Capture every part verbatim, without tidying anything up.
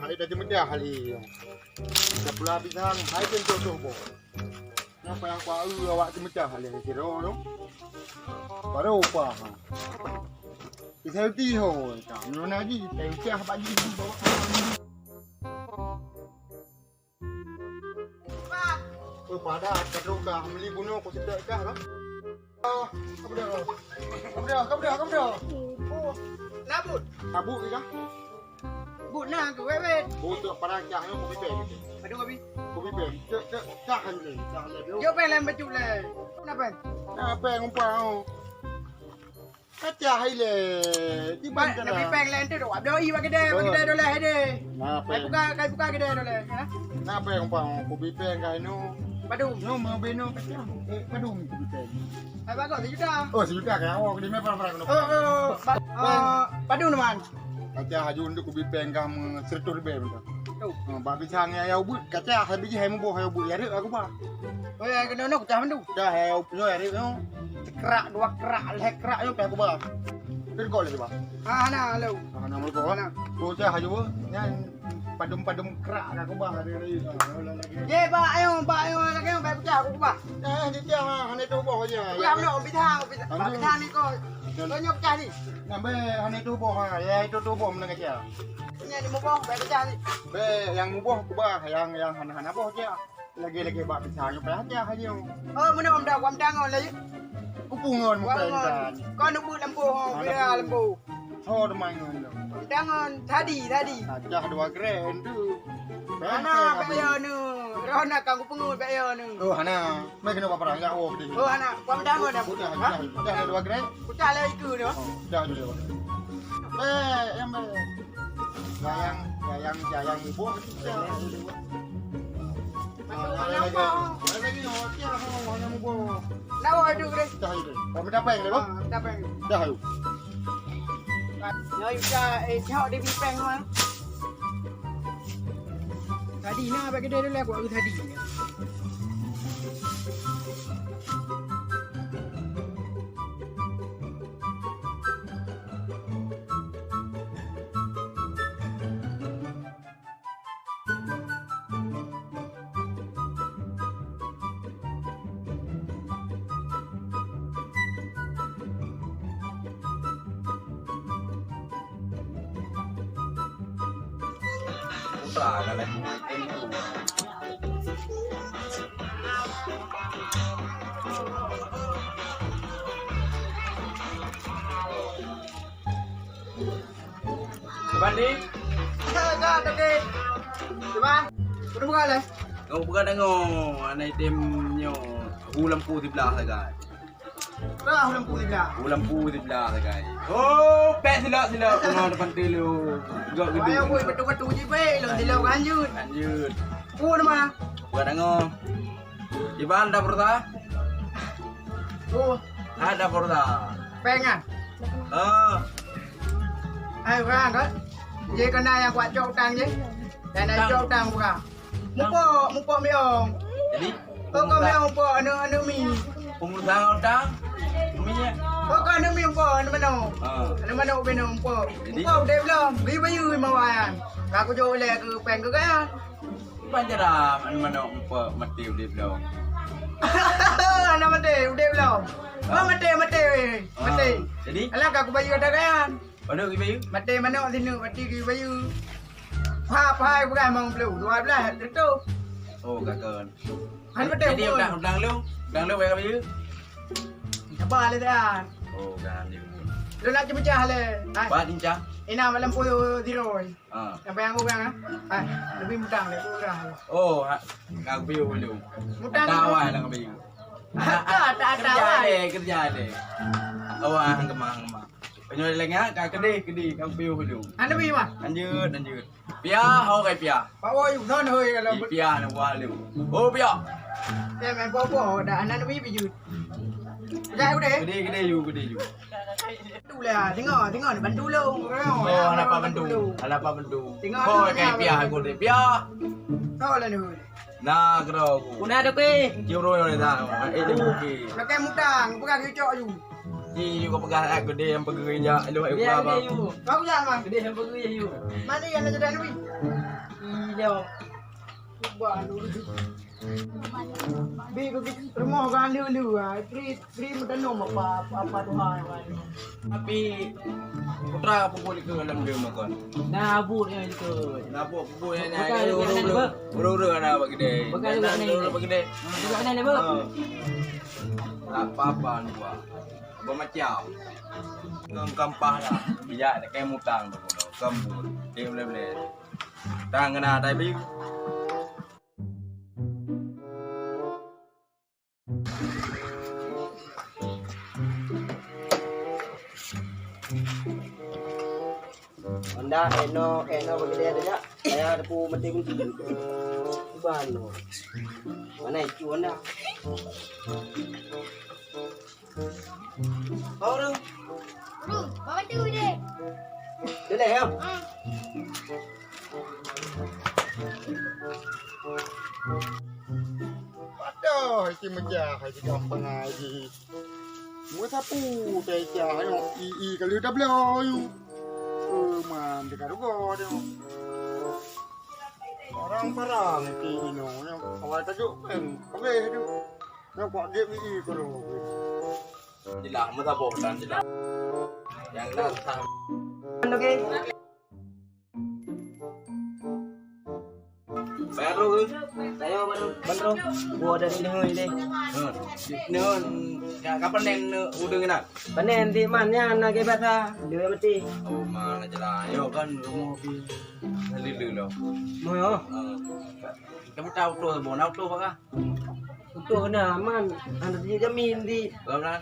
Hai dah ceumeudah lé. Dah pula pisang, hai tentu tu boh. Napa nyang kuaeu awak ceumeudah lé sidroe tu? Baru upah. Pisang ti ho, tak meuna ji, tai upah bak ji. Oh, padat, ka trok kah, meuli bunoe ku seudek kah, kah? Ah, ka beudôh. Ka beudôh, ka beudôh, ka beudôh. Oh, na buet? Na buet kah? Buet na, keu wét-wét. Buet tu padang cah nyoe, kubi péng. Aduh, abi. Kubi péng. Cek, cek, cah lé, cah lé. Jok péng lé, bacut lé. Na péng? Na péng, umpan, oh. Ka cah ilée, kiban Ba, kana. Nabi péng laén tu, wak bloe i bak keudè, bak keudè doleh deh. Na péng. Kai buka, kai buka keudè doleh, ha? Na péng umpama kubi péng ka inu. Padum. No, mau beno ka cah. Eh, padum kubi péng. Hai bagus, sejuta. Oh, sejuta ka. Oh, di mana barang-barang? Oh, oh, ba-, oh, padum teman. Ka cah aju untuk kubi péng ka me seratus lebih bentuk. Tu. Ha, bak pisang nyang yau buet, ka cah, hai biji hai muboh yau buet, ya rek aku bah. Oh, ya kena nak cah mandu. Cah yau punya ya rek no. Sekrak, dua krak, lhèe krak nyoe pih aku ba. Tergol lagi ba. Ah, na lo. Ah, na mereka. Na. Bocah aja nyan padum-padum krak aku ba hari-hari. Ye, ba ayo, ba ayo lagi ba pecah aku ba. Eh, dia tiang ha, hana tu boh aja. Ya, no, pecah, pecah. Anu. Pecah ni ko. Lo nyok pecah ni. Nambe hana tu boh ha, ya itu tu boh menang kecil. Nya ni muboh, ba pecah ni. Be, yang muboh aku ba, yang, yang hana-hana boh aja. Lagi-lagi bak pisang nyoe payah tiah nyoe. Oh, meunan dah kuam tangon lagi. Kupungon muka intan. Kau nubu lembu ho, bira lembu. Ho teman ngon. Tangon tadi, tadi. Acah dua gram tu. Hana bak yo nu. Roh nak kau kupungut bak yo nu. Oh, hana. Mai kena paparang ya, oh, pedih. Oh, hana. Kuam tangon dah. Udah, udah, udah dua gram. Udah lah iku tu. Oh, udah dulu. Eh, yang baik. Gayang, gayang, gayang muboh. Ada lagi, ada lagi, oh, tiang, oh, yang muboh. Lawa tu, Grace. Dah itu. Kami dapat yang lewat? Ah, dapat. Dah itu. Ya, Yuda, eh, tengok dia bipeng mah. Tadi na bagi dia dulu aku tadi. Udah kan, eh? Bandi? Ya, ya, Toke. Cuman, udah buka leh? Kau buka dengo, anak item nyo, hu lampu di belah sagai. Dah hu lampu di belah. Hu lampu di belah sagai. Oh, pek silap-silap kena depan telu. Gak gedung. Ayo, boy, betul-betul je, baik. Lo silap lanjut. Lanjut. Oh, nama? Buka dengo. Iban ada purta? Oh. Ada purta. Pengen. Oh. Hai, orang kan? Dia kena yang kuat cok utang je. Dan nak cok utang buka. Mupok, mupok meong. Jadi, kau kau meong mupok anu anu mi. Pengurusan utang mi ya. Kau kau anu mi mupok anu manok. Ah. Anu manok beno mupok. Jadi? Mupok udah belum? Beli bayu mau ayam. Aku jauh leh ke peng ke kaya. Panjara anu manok mupok mati udah belum? Anak mati udah belum? Kau mati mati weh. Mati. Ah. Jadi? Alah aku bayu ada kaya. Mana pergi bayu? Mati manok sini, mati pergi bayu. Pahai, pahai bukan mang puluh, dua belas tertutup. Oh, kakon. Han betul. Jadi pun. Udang, udang lu, udang lu bayar bayu. Sabar lah dah. Oh, udang dia. Lu nak pecah le. Hai. Ba lincah. Ina malam puluh zero. Ha. Sampai yang orang ah. Hai. Lebih mutang le orang. Oh, ha. Kau bayu lu. Mutang. Tawa lah kau bayu. Tak, tak, tak, kerja tak. Deh, kerja deh. Awak hang kemah, hang kemah. Penyuai lengah, ka kedih, kedih, ka piôh dulu. Anda beri mah? Lanjut, lanjut. Piah, oh, kai piah. Pak Wai, non, hoi, kalau Ih, piah, nak buat lu. Oh, piah. Saya main bobo, dah anak nabi bijut. Dah, udah. Kedih, kedih, you, kedih, you. Tu lah, tengok, tengok, bantu lu. Oh, anak apa bantu? Anak apa bantu? Tengok, oh, kai piah, aku deh, piah. Tahu lah dulu. Nah, kena aku. Kuna ada kuih. Cium roh ni dah. Eh, dia okey. Pakai mutang, bukan cucok you. Ji, yue ka peugah, eh, keudeh nyang peugeuri jak, lôn, eh, Keudeh, keudeh, yue. Kau jak, Mang? Keudeh nyang peugeuri, yue. Mana yang nak jadi, Lui? Ih, lewat. Ubah lu. Bi, bi, bi, rumoh kan lulu, ah. Pri, pri meutanong apa, apa, apa Tuhan, kan. Tapi, putra pukul ke dalam dia makan. Nah, abut yang itu. Nah, abut, abut yang, bukan yang, yang, yang, yang, yang, urut-urut anak bak kedai. Bukan, bukan, bukan, bukan, bukan. Bukan, bukan, bukan. Ah. Tak apa-apa, ni, Pak. Bermacam. Ngon kampah lah. Bijak, nak kaya mutang tu. Kambut. Dia boleh-boleh. Tang kena, tapi Honda, eno, eno, bagi dia aja. Saya ada pu mati kunci. Bano. Mana itu Honda? Oh, tu. Bro, bawa tu deh. Boleh, ya? Ah. Waduh, isi mejah, isi gampang aja. Mua sapu, teh cah, ayo, i, i, kalau dah bloe, yu. Eh, man, dekat rugo dia. Orang parang, isi ino, yang awal tajuk kan, habis tu. Yang kuat dia, i, i, kalau. Jelah, meusaboh dan jelah. Yang nak. Okey. Baru ke? Saya baru, baru. Gua dari Nihun ni. Hmm. Nihun, ka, kapan nen, eh, udeng nak? Panen di mana nak ke bahasa? Dia mati. Oh, mana jelah. Yo kan rumah pi. Lulu lo. Mau yo? Ah. Kamu tahu tu, mau tahu tu apa? Utoh na man, hana jeuet jamin di. Bang, nah.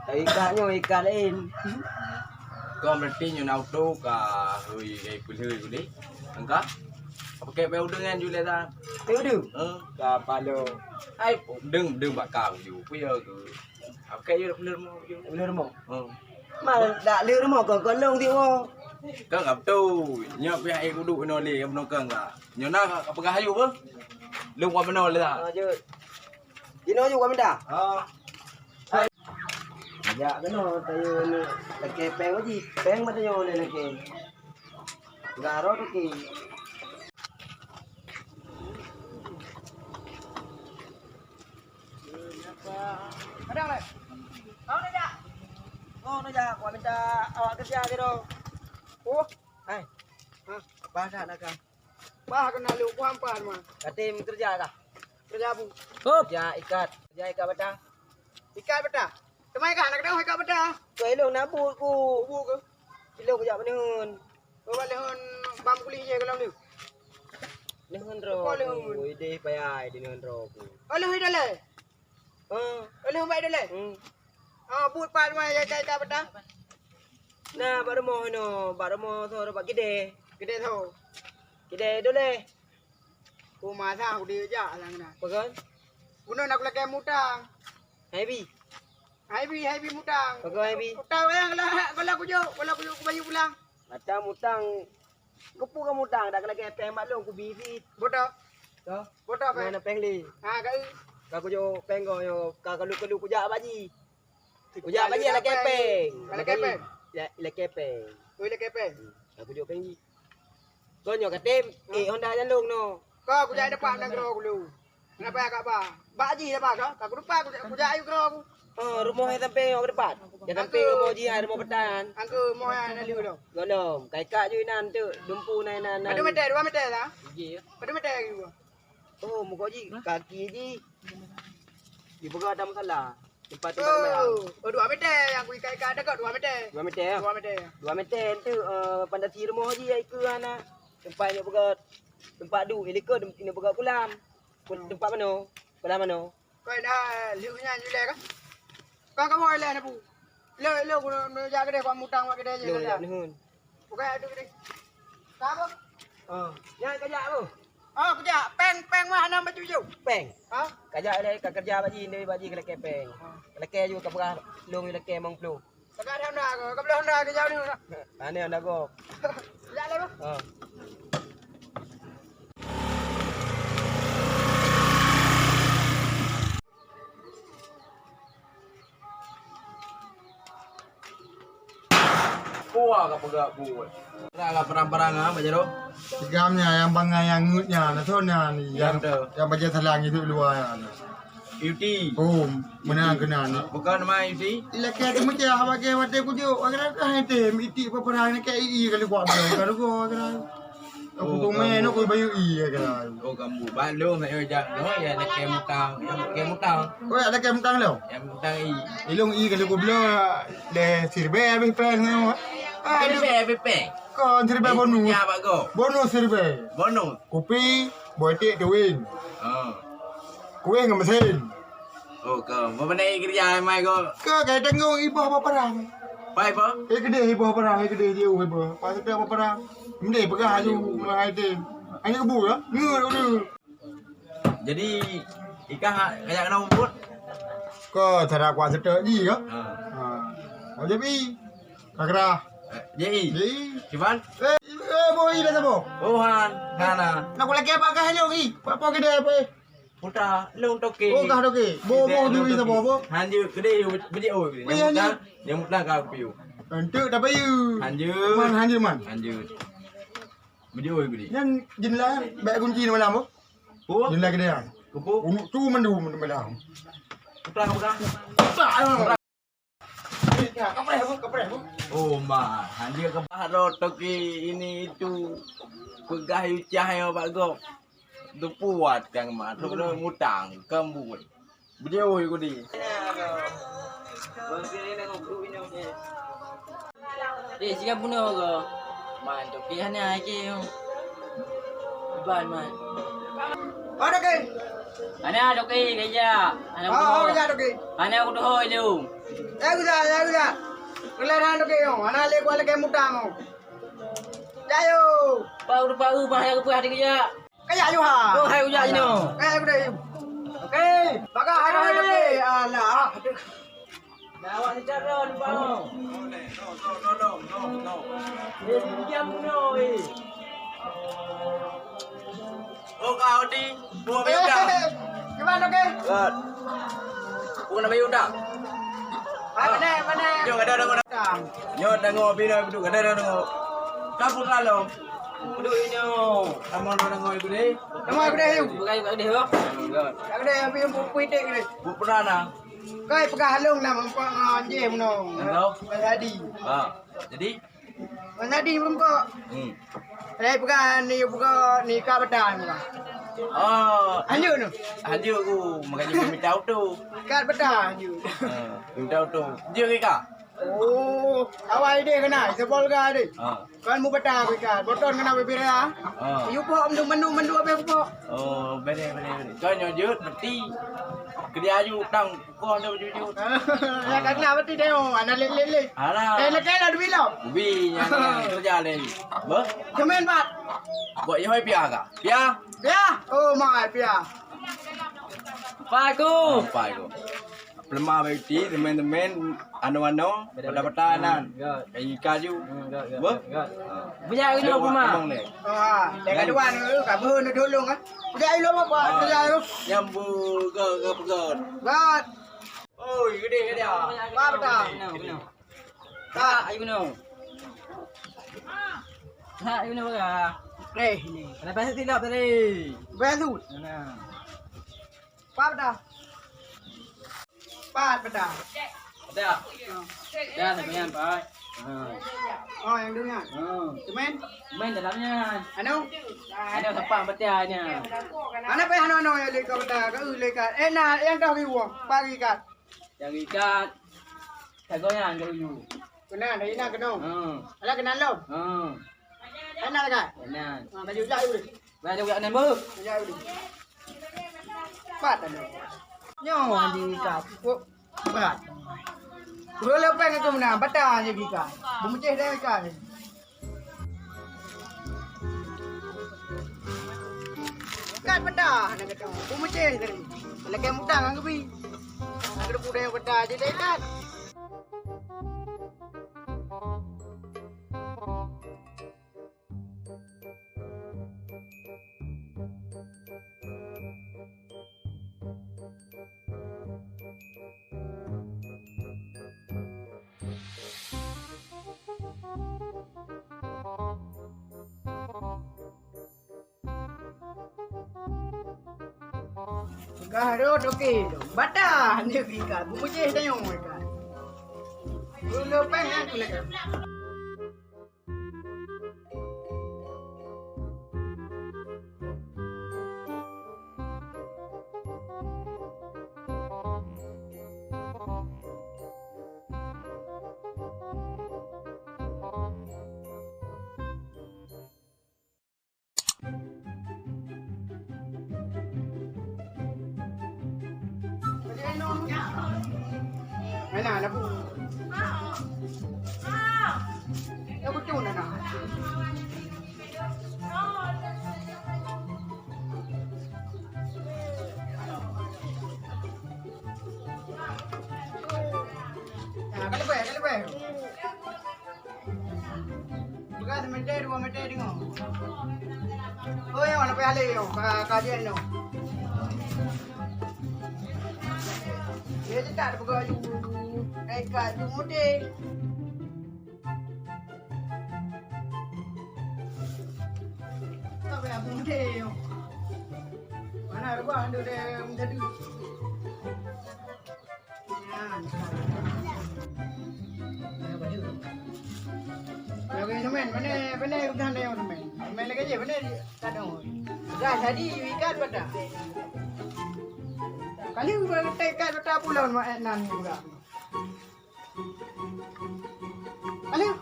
Ikat nyoe, ikat laén. Kau meusti nyoe na utoh ka hui, eh, peulheueh guni. Engka? Apa kek payah udeueng nyan julai ta? Payah udeueng? Eh. Ka palo. Ai, udeueng, udeueng bak kau ju. Apa ya tu? Apa kek ya peulheueh rumoh ju? Peulheueh rumoh? Hmm. Mal dak lheueh rumoh kau, kau lông tiwoe. Kau ka beutôi. Nyoe pihak eh kudu inoe lé, nyoe ka. Nyoe na ka peugah ayu beuh. Lông ka meunoe lé ta. Ha, jeuet. Jinoe ju ka mita. Ha. Jak keunoe, tayo ni lakée péng uji. Péng mata nyoe lé lakée. Garo tu ki. Kadang lé. Kau ni jak. Oh, ni jak. Kau minta awak kerja gitu. Oh, hai. Ha, apa dah nak kau? Bah keunan lôn, ku hampa teuma. Katem keureuja kah? Keureuja bu? Hop. Keureuja ikat. Keureuja ikat bata. Ikat bata? Teuma ikat, nak keudroe ikat bata? Keu ilôn na buet ku. Buet ku? Ilôn kujak bak neuheun. Keu bak neuheun bam kulih jih keu lôn deuh. Neuheun droe. Keu lôn. Ideh payah ideh neuheun droe ku. Oh, lôn ideh lé? Ah. Lôn bak ideh lé? Hmm. Ah, buet pat teuma ikat, ikat bata? Na, bak rumoh inoe, bak rumoh soe, bak kidée. Kidée soe? Kidée Doleh. Ku masa ku dijak sang na. Pakon? Bunoe na kulakée mutang. Hai bi. Hai bi, hai bi mutang. Pakon hai bi? Utang wayang lah, kalau kujok, kalau kujok kubayeue pulang. Mata mutang. Keupeue ka mutang, dak kulakée péng mak lôn kubi cit. Bodoh. Ka? Bodoh péng. Mana péng lé? Ha, ka. Ka kujok péng ko nyoe, ka kalu-kalu kujak bak jih. Kujak bak jih lakée péng. Lakée péng? Ya, lakée péng. Oh, lakée péng. Hmm. Ka kujok péng jih. Kon nyoe katem, eh, Honda nyang lông nyoe. Ka kujak depan nanggroe ku lôn. Kenapa ya, Kak, bah? Bak jih dah, bah, ka? Ka ku depan, kujak, kujak ayu keudroe ku. Oh, rumoh hai sampéng nyoe ka depan. Ya, sampéng rumoh jih hai rumoh peutan. Angku rumoh hai na lheueh lom. Golom, kai kak ju inan tu, dumpu na inan. Padum meter, dua meter lah. Ji. Padum meter lagi dua. Oh, muka ji, kaki ji. Di peugah ada masalah. Tempat, tempat sembahyang. Oh, oh, dua meter yang ku ikat-ikat dekat dua meter. Dua meter, ya? Dua meter, ya. Dua meter tu, eh, fondasi rumoh ji ya ikeu hana. Tempat nyok peugah, tempat du, ilikeu, tem-, nyok peugah kulam. Ku-, hmm. Tempat mano? Kulam mano? Kau dah liu nyan julai kah? Kau kamu ilai na bu. Lo, lo, guna, guna jak kedai, kau mutang mak kedai je. Lo, lo, jak nihun. Bukan ada kedai. Siapa? Oh, nyan kajak apa? Oh, kejak. Peng, peng mah, anang baju hijau. Peng? Ha? Kajak ilai, ka kerja bak jih, ni bak jih kelakée peng. Ha. Kelakée ju ka peugah, lông kelakée mong ploh. Dekat Honda ke? Kau beli Honda ke jauh ni, Honda? Aneh Honda go. Jalan lah, bro. Ha. Wah, ka peugah buet. Ka perang-perang ah, Mak Jaro. Tigam nya yang bangai yang ngut nya, na thon nya ni, yang, Yang tu. yang bajai salang hidup luar nya. Yuti. Oh, menang kena ni. Bukan nama Yuti. Ilakeh tu meucah bagi watèe kujuk, kira-kira hai tem, itik peperang ni kayak ii kali kuat tu, kira-kira. Aku Oh, tu main, kamu. aku bayu ii kira. Oh, kamu. Balum, ayo jak. Oh, ya, lakèe mutang. Ya, lakèe mutang. Oh, ya, lakèe mutang lo. Ya, mutang ii. Ilong ii kali kublo, deh siribèe habis pèng nyoe. Ah, Siribèe habis pèng. Kon siribèe Eh, bonus. ya, Pak Go. Bonus siribèe. Bonus. Kupi, boh itik tuwing. Oh. Kuweh ngon mesin. Oh, ka. Meunyoe kerja mai ko. Ka, ka tanggong iboh apa perang. Pai apa? Eh, keudeh iboh perang, eh, keudeh jiôh iboh. Pas seutôt apa perang. Mendeh peugah aju, Aduh. Mai tem. Hanya kebu ya? Ngeut udah. Jadi, ikah kajak kena umput? Ko, cara kuat seutôt ji ka? Ha. Ha. Oh, jadi, kakra. Eh, J I. J I. Cuman? Eh, eh, boh i dah sabo. Oh, han. Hana. Nak kulak apa kah nyoe i? Apa kita apa? Puta, long toke. Oh, kah toke. Bo, Kita bo, long dui toke. Sabo, bo. Hanjeuet, keudeh, bejek, oh. Oh, iya, Nyamuk hanjeuet. Tang, nyamuk tang ka piu. Entuk tak payu. Hanjeuet. Man, hanjeuet, man. Hanjeuet. Bejek, oh, keudeh. Nyan jendela, baik kunci ni malam, bo. Oh? Jendela keudeh, ah. Kepu? Untuk tu mandu, mandu malam. Puta, puta. Puta, ah. Kapreh, bu, kapreh, bu. Oh, ma, hanjeuet keubah rot toke ini itu. Peugah yu cah nyoe bak gob. Teupuat kang ma, tu kena mutang, kambut. Beudiôi ku di. Eh, siga bunoe ko. Man, toke hana aje. Ban, man. Oh, toke. Hana toke, keja. Hana Oh, kudoh. Keja toke. Hana kudoh ilung. Ya, keja, ya, keja. Keulai hana toke, yo. Hana lé kuat lagèe mutang, yo. Jayo. Pau, pau, bah, ya, keupah hati keja. Kayak ayuha. Oh, hai ujak inoe. Kayak udah. Oke, bagah hai hai oke. Alah. Dah awak ni cara ni bang. Eh, diam dulu eh. Oh, kau di buat biuda. Gimana oke? Buat. Bukan nama biuda. Hai, mana, mana? Jom ada orang datang. Nyoe tengok bina duduk ada orang tengok. Kamu kalau Udah ini. Kamu orang dengar aku deh. Dengar aku deh, yuk. Bukan aku deh, oh. Aku deh, aku yang buku itu deh. Buku pernah. Kau pegang halung dah, mampu nganjih menung. Tahu? Jadi. Ha. Jadi? Jadi, mampu. Hmm. Eh, pegang ni, buka ni, kau betul. Oh. Lanjut tu. Lanjut aku. Makanya aku minta auto. Kat betul, lanjut. Ha. Minta auto. Dia ke kau? Oh, awai deh kena, sebol ga deh. Ha. Kan mu bata ku ikan, boton kena bibir ya. Ha. Yu pok mendung mendung mendung abis pok. Oh, bere bere bere. Kau nyojut beti. Kerja aju utang kau dah jujut. Ya kan lah beti deh, oh, anak lek lek lek. Alah. Eh, lekai lah duit lo. Ubi yang kerja leh. Beh. Cemen bat. Buat yoi pia ka? Pia? Pia. Oh, mai pia. Pai ku. Oh, pai ku. Peuleumah baik ti, temen-temen, ano-ano, peta-peta nan. Kayu kaju. Beuh? Bujak kena rumah. Abang ni. Ah, dekat dua ni, kamu nak tolong ah. Bujak lu apa? Bujak lu. Nyambu ke ke pegot. Gat. Oi, gede gede. Apa dah? Tak, ayo no. Tak, ayo no. Eh, ni. Ada pasal silap tadi. Balut. Nah. Pat dah. Pat dah. Dah. Dah, sebenarnya, Pak. Ha. Oh, yang dunia. Ha. Semen? Semen dalamnya. Anu? Ada sepah betia nya. Mana payah anu-anu yang leka betia? Kau leka. Eh, nah, yang dah riwuh. Pagi kat. Yang ikat. Sagoyan kat uyu. Kena, dari nak kena. Ha. Ada kenal lo? Ha. Enak kan? Enak. Ha, baju jak dulu. Baju jak nan bu. Baju jak dulu. Pat dah. Nyoh di kapuk. Berat. Dua lepeng itu mana? Batang je kita. Bumeceh dah ikan. Kat pedah nak kata. Bumeceh tadi. Lagi mutang kan kebi. Nak kena pudai pedah je dah ikan. Ah, rot okey. Bata, dia ikat. Bumujih tayong ikat. Dulu peng aku nak. Nah, ka leubeh, ka leubeh. Peugah simeter, dua meter teungoh. Oh, nyoe, leubeh alé nyoe, ka, ka jeuet nyoe. Dia tetap peugah aju, ka ikat aju mudé. Ka bèk aju mudé nyoe. Mana rubah nyoe dia menjadi. Lagèe semen, pane, pane udah ada yang semen. Semen lagèe je, pane tak ada. Dah jadi ikat pada. Kali udah ikat pada pulang mak nan juga. Alah.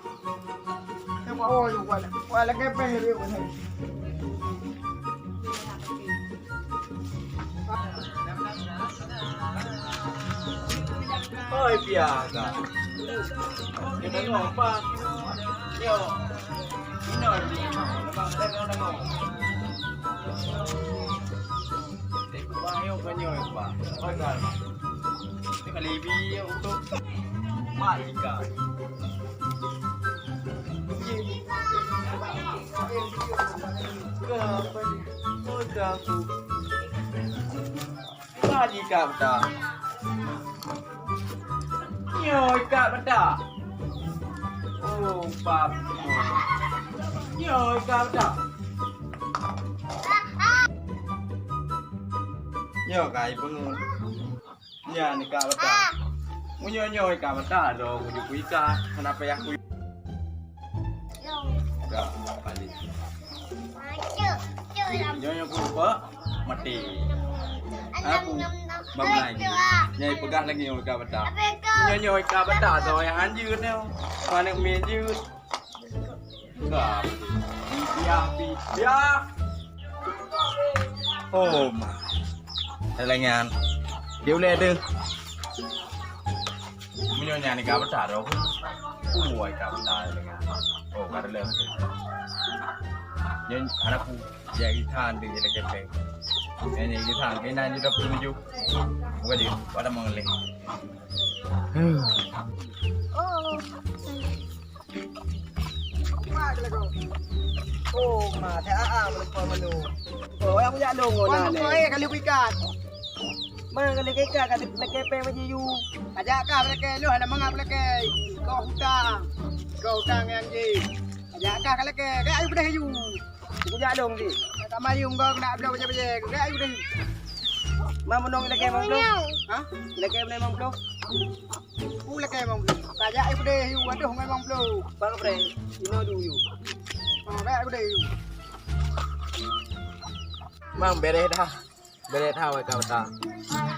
Tengok awak juga. Wah, lagi peng lebih pun. Oi, biasa. Kita ngomong apa? Yo. Ini orang ni. Lepas saya kena tengok. Saya kubah yo, banyak yo, kubah. Pasal. Kali bi untuk Malika. Malika betul. Nyoe ikat beutah. Oh, bab. Nyoe ikat beutah. Nyoe kai peungeut. Nyan ikat beutah. Meunyoe nyoe ikat beutah, dong uju ku ikat. Kenapa ya ku? Ka, balik. Nyoe, nyoe ku lupa, mati. Aku, bang lain. Nyai peugah lagi nyoe ikat beutah. Nyoe, nyoe ikat beutah, so yang hanjeuet nyoe. Mana mi jeuet. Ka, balik. Biah, biah. Oh, ma. Ada lagi nyan. Dia boleh ada. Meunyoe nyan ka beutah roh. Wah, ka beutah dengan. Oh, ka reuloh. Nyan anak ku, dia itan dia jadi kepeng. Nyan itan, kena dia dah tujuh. Bukan dia, pada mengelih. Oh. Oh, ma, teuka ah, meulumpah malu. Oh, yang punya long, oh, nah, ni. Kali ku ikat. Mana kali ku ikat, kali ku ikat, peng baju yu. Ajak kah lagi, lu hana mangat lagi. Kau hutang. Kau hutang yang ji. Ajak kah lagi, kau ayu pedas yu. Ku jak long di. Tak mayung kau kena bloe bajèe-bajèe. Kau ayu pedas yu. Ma meunong lagi, ma meunong. Ha? Lagi mana ma meunong? Peue lakèe limong ploh? Ka jak i peudeh yu, adoh ngon limong ploh. Bang Frey, inoe du yu. Oh, ka jak i peudeh yu. Mang, beres dah. Beres dah wai ka bata.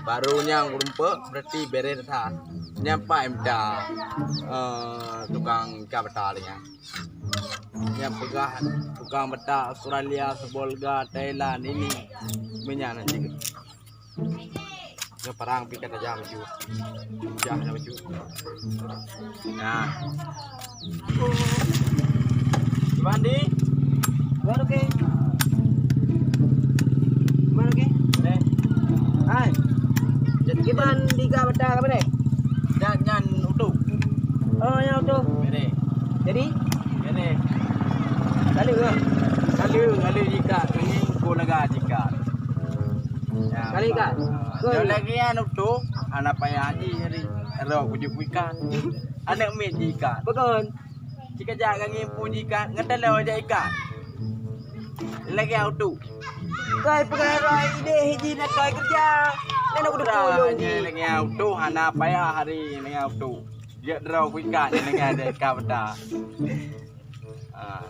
Baru nyang rumpok, berarti beres dah. Nyang pai mita, eh, tukang ka bata lé nyan. Nyang peugah tukang bata Australia, Sebolga, Thailand ini. Minyak nanti. Nyoe parang pih ka tajam laju. Jah na laju. Nah. Mandi. Baru ke? Baru ke? Eh. Hai. Jadi kiban tiga bata ke mana? Dan nyan utuh. Oh, yang utuh. Ini. Jadi? Ini. Lalu ke? Lalu, lalu jika ini ko laga jika. Kali ikat? Nyoe lagèe nyan utoe, aneuk payah haji hari. Roh kujuk ikat. Aneuk miet jikat. Bukan. Cik kajak kami pun jikat, ngeutaloe jak ikat. Lagèe auto. Kai peugah roh idéh hiji na kai keureuja. Nyan aku Udah, tolong nyan ji. Lagèe auto hana payah hari lagèe auto. Jeuet droe kuikat lagèe ada ikat bata. Ah.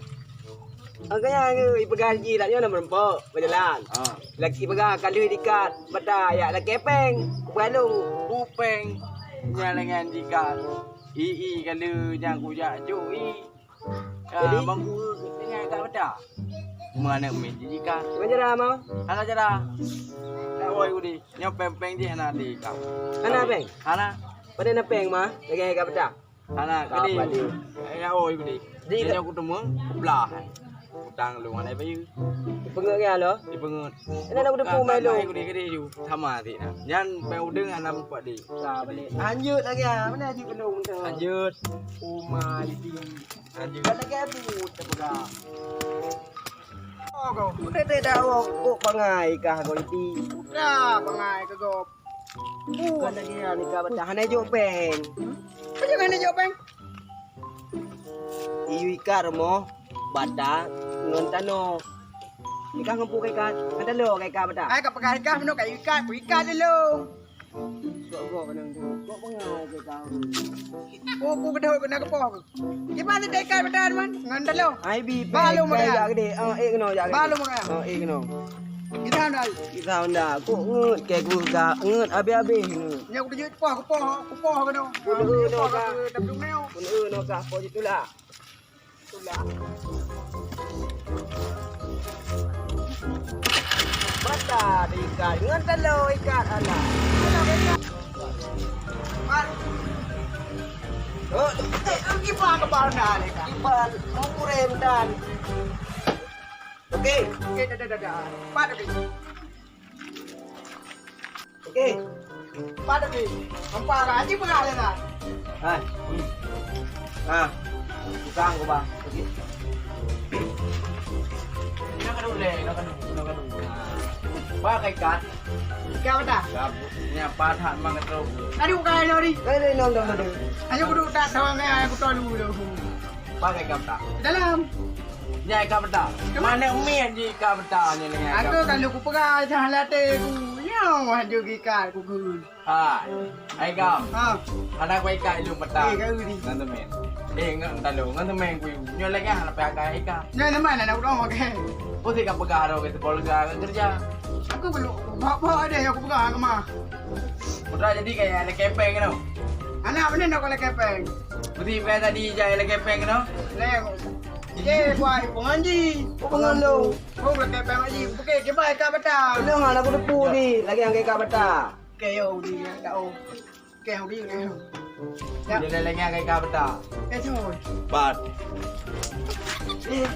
Angkanya ipeugah ji lak nyoe na meureumpok beujalan. Ah. Laki peugah ka lheueh dikat bata yak lakèe péng. Kupeugah lôn. Kupéng. Nyan lagèe jikat. I, i ka lheueh nyang kujak jok i. Ah, jadi? Bang guru tanya kat bata. Mana min jika? Mana cara mau? Hana cara. Tak woi udi. Nyoe péng-péng jih hana di kau. Hana péng? Hana. Pada na péng mah, lagi kat bata. Hana, kedi. Apa dia? Eh, ya, oh, udi. Di Dia aku temu, belah. Utang lu mana bayu? Dipeungeut ya lo? Dipeungeut. Ini nak kudepu mai lo. Kedi, kedi ju. Sama ti nah. Nyan péng udeng hana mupat di. Sa balik. Lanjut lagi ah. Mana haji belum tu? Lanjut. Umai di. Lanjut. Kan lagi abu terpegang. Oh, kau. Udah tak tahu kok bangai kah kau itu. Udah bangai ke kau. Bukan lagi ya ni kau bata hana jok péng. Apa jangan jok péng? Iyu ikat rumoh bata ngon tanoh. Ikat ngon pu ikat, ngon tanoh ikat bata. Ai ka peugah ikat meunoe ka ikat, ku ikat dulu. Kok gok kena tu. Kok pengal ke kau? Oh, ku kedoi kena kepoh. Gimana dek ikat bata man? Ngon tanoh. Ai bi Balu péng, makan. Jak gede. Ah, eh kena jak gede. Balu makan. Ah, eh kena. Kita dah. Kita dah. Kok ngeut ke ku ka ngeut habis-habis ngeut. Nyoe kuteujeuet poh, kupoh, kupoh keunoe. Kuneuk nyoe ka. Kuneuk nyoe ka. Kuneuk nyoe ka, poh jitulak. Tulak. Mata diikat, ngon taloe ikat alah. Mat. Oh, eh, kiban kepala ni, Kak. Kiban, mau kurem dan. Okey. Okey, dah, dah, dah, dah. Pat, okey. Okey. Pat, okey. Nampak tak? Haji peugah dah, dah. Ha. Ha. Tukang kau, Bang. Okey. Nak kadu leh, nak kadu, nak kadu. Ba kai kat. Ikat apa dah? Nya pat hat mang ketrok. Tadi bukan hari. Tadi nong dong tadi. Ayo kudu tak tahu ngai aku tahu dulu. Ba kai kat dah. Dalam. Nyai ka beuta. Mana miet jih ka beuta nyoe dengan Aku kamu? Kalau kupeugah salah até ku, nyoe wah jeuet ikat ku geuri. Hai. Hai gam. Ha. Hana ku ikat ilung beuta. Eh, kau geuri. Ngan temen. Eh, ngan talo, ngan temen ku. Nyoe lagi hana payah ka ikat. Nyoe teman anak urang makai. Pasti ka peugah dah ke sekolah ke kerja. Aku belum bawa-bawa ada yang aku pegang ke mah. Putra jadi kayak ada kepeng tu. Anak benar nak kalau kepeng. Putih payah tadi jai lagi peng kena. Leng. Ye, buai penganji. Oh, pengandung. Oh, lagi peng haji. Okey, kibai ka bata. Kena hal aku depu ni, lagi yang ka bata. Okey, yo, di ka oh. Okey, yo, di. Ya. Dia dah lagi yang ka bata. Eh, tu. Bat. Eh.